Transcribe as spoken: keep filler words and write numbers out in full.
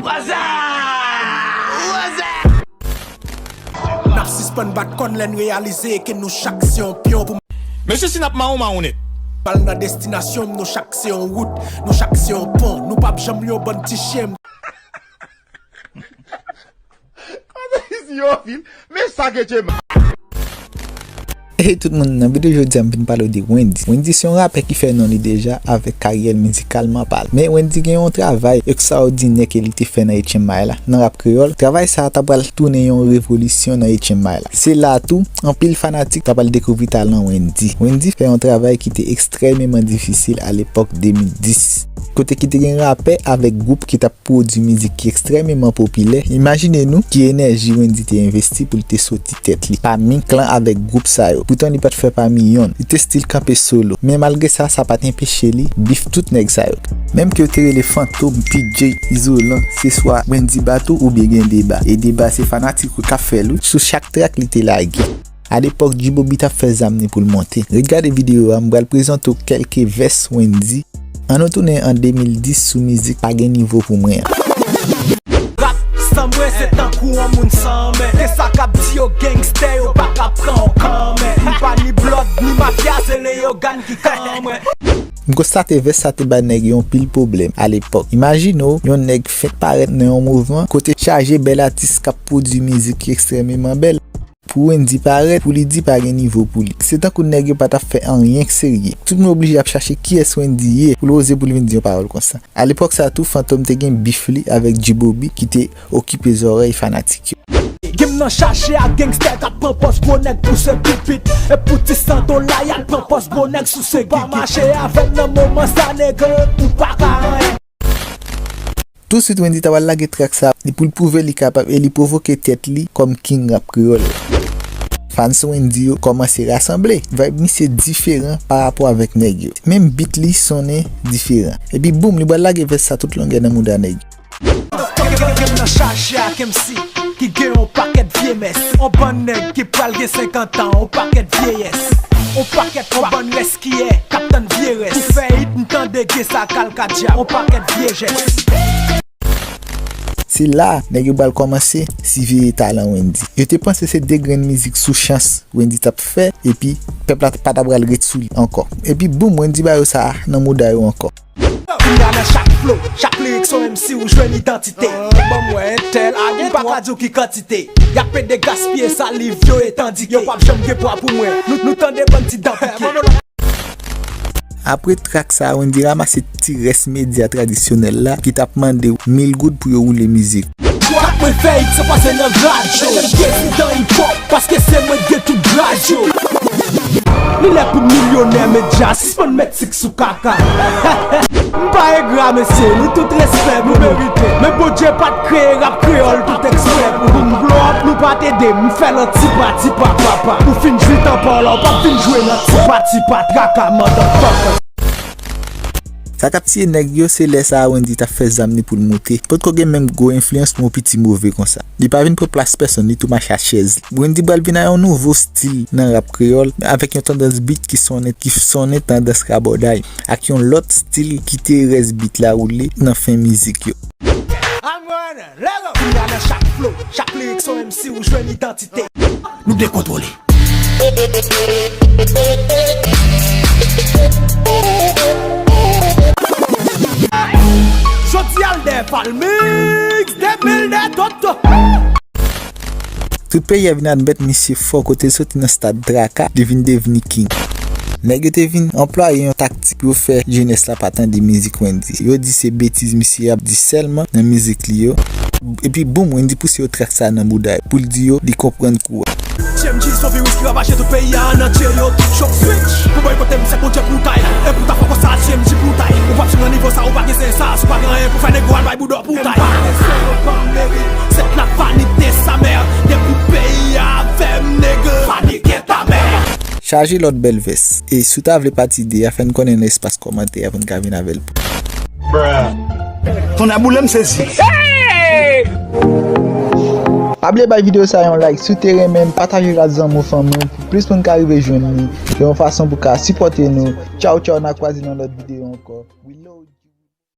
N ap sispann bat kòn lè n reyalize ke nou chak se yon pyon pou Mesye, si n ap mawon, mawon nèt. Al nan destinasyon m, nou chak se yon wout, nou chak se yon pon, nou p ap janm yon bann ti chen. Kote isi yo fil? Men sa ke Djema. Hey tout moun, nan videyo jodi a m vin pale w de Wendyy. Wendyy se yon rapè ki fè non li deja avèk karyè l mizikalman palan. Men Wendyy gen yon travay ekstraòdinè ke li te fè nan Eight Mile la, nan rap kreyòl. Travay sa a ta pral tounen yon revolisyon nan Eight Mile la. Se la tou, anpil fanatik ta pral dekouvri talan Wendyy. Wendyy fè yon travay ki te ekstrèmeman difisil alepòk de mil dis, kote ki te gen rapè avèk gwoup ki t ap pwodui mizik ki ekstrèmeman popilè. Imajine nou ki enèji Wendyy te envesti pou l te soti tèt li pami klan avèk gwoup sa yo. Poutan li pa t fè pami yonn. Li te still kanpe solo. Men malgre sa, sa pa t anpeche li bif tout nèg sa yo. Menm ke yo te rele Fantom, P J, Izolan, se swa Wendyy bat ou oubyen gen deba. E deba se fanatik ou k ap fè l wi. Sou chak track li te lage. Alepòk, G-Bobby t ap fè zam ni pou l monte. Ret gade videyo a, m pral prezante w kèlke vès Wendyy. Ann nou tounen an de mil dis sou mizik Pa Gen Nivo Pou Mwen an. Rap san mwen se tankou yon moun san men. Gen sa k ap di yo gangstè, yo pa ka pran w kanmenm. M pa ni blòd, ni mafya, se Leyogàn ki kan mwen. M konstate vès sa te bay nèg yo anpil pwoblèm alepòk. Imajine w, yon nèg fenk parèt nan yon mouvman kote chaje bèl atis k ap pwodui mizik ki ekstrèmeman bèl. Pou Wendyy parèt, pou li di pa gen nivo pou li. Se tankou nèg yo pa t ap fè anyen k serye. Tout moun oblije ap chache kiyès Wendyy ye pou l oze pou l vin di yon pawòl konsa. Alepòk sa tou, Fantom te gen bif li avèk G-Bobby ki te okipe zòrèy fanatik yo. Game nan chaje ak gangstè k ap pran pòz gwo nèg pouse pipit. E pou ti san dola y al pran pòz gwo nèg souse gigi. Pa mache avè m nan moman sa nèg ou pa ka anyen. Tousuit Wendyy ta pral lage track sa li pou l pwouve li kapab e li pwovoke tèt li kòm king rap kreyòl la. Fans Wendyy yo kòmanse rasanble. Vibe misye diferan pa rapò avèk nèg yo. Menm beat li sonnen diferan. Epi boum, li pral lage vès sa tout longè nan mouda nèg yo. Game nan chaje ak M C ki gen yon pakèt vye mès. On bann nèg ki pral gen senkant an, on pakèt vyeyès. On pakèt on bann rès kiyè k ap tann vye rès. Pou fè hit m tande gen sa kalkadya, on pakèt vye jès. Se la, nèg yo pral kòmanse siveye talan Wendyy. Yo te panse se de grenn mizik sou chans Wendyy t ap fè, epi pèp la pa t ap pral ret sou li ankò. Epi boum, Wendyy ba yo sa nan mouda yo ankò. Kounye a nan chak flow, chak lirik se yon M C ou jwenn idantite. Ban m wè entèl a gen twa. Ou pa ka di w ki kantite. Y ap pede gaspiye saliv yo e tandike. Yo p ap janm gen pwa pou mwen. Nou, nou tande bann ti dan pike. Apre trak sa, Wendyy ranmase ti rès medya tradisyonèl la ki t ap mande w mil goud pou yo woule mizik. Trak mwen fè hit se pase nan radyo. Prezidan hip hop, paske se mwen k gen tout grad yo. Li lè pou milyonè medya sispann mèt sik sou kaka. M pa engra mesye, nou tout respè pou nou. Men Bondye pa t kreye rap kreyòl tout eksprè pou nou. M blow up, nou pa t ede m, m fè l an tipa tipa papa. Ou fin jwi tan pa w la, ou p ap vin jwe nan tipa tipa traka motherfucker. Sa k ap tiye nèg yo, se lè sa a Wendyy t ap fè zam ni pou l moute. Potko gen menm gwo enfliyans pou yon piti move konsa. Li pa vin pran plas pèsonn, li tou mache ak chèz li. Wendyy pral vin a yon nouvo stil nan rap kreyòl, avèk yon tandans beat ki sonnen, ki sonnen tandans rabòday, ak yon lòt stil ki te rès beat la woule nan fen mizik yo. Kounye a nan chak flow, chak lirik se yon M C ou jwenn idantite. Nou dekontwole. Jodi a l dèyè Falmix, de mil de Toto. Tout peyi a vin admèt misye fò kote l soti nan stad traka, li vin devni king. Nèg yo te vin anplwaye yon taktik pou yo fè jenès la pa tande mizik Wendyy. Yo di se betiz misye ap di sèlman nan mizik li yo. Epi boum, Wendyy pouse yo trak sa nan bouda yo pou l di yo li konprann kou a. T M G se yon viris ki ravaje tout peyi a an antye, yo tout chòk switch. Pou bòykote m se Bondye pou tay. E pou ta fò konsa T M G pou tay. Ou p ap jwenn nan nivo sa, ou pa gen sen sa. Si w pa gen anyen pou fè, nèg ou al bay bouda w pou tay. M pa renmen se yo pa merit. Cette la vanité sa mère. Depi peyi a avè m, nèg. Vanité ta mère. Chaje lòt bèl vès. E si w ta vle pati de a, fè n konnen nan espas kòmantè a pou n ka vin avè l pou. Tonnè boule m sezi. Pa bliye bay videyo sa yon like si w te renmen l, pataje l ak zanmi w, fanmi w, pou plis moun ka rive jwenn li, yon fason pou ka sipòte nou. Tchaw, tchaw, n a kwaze nan lòt videyo ankò.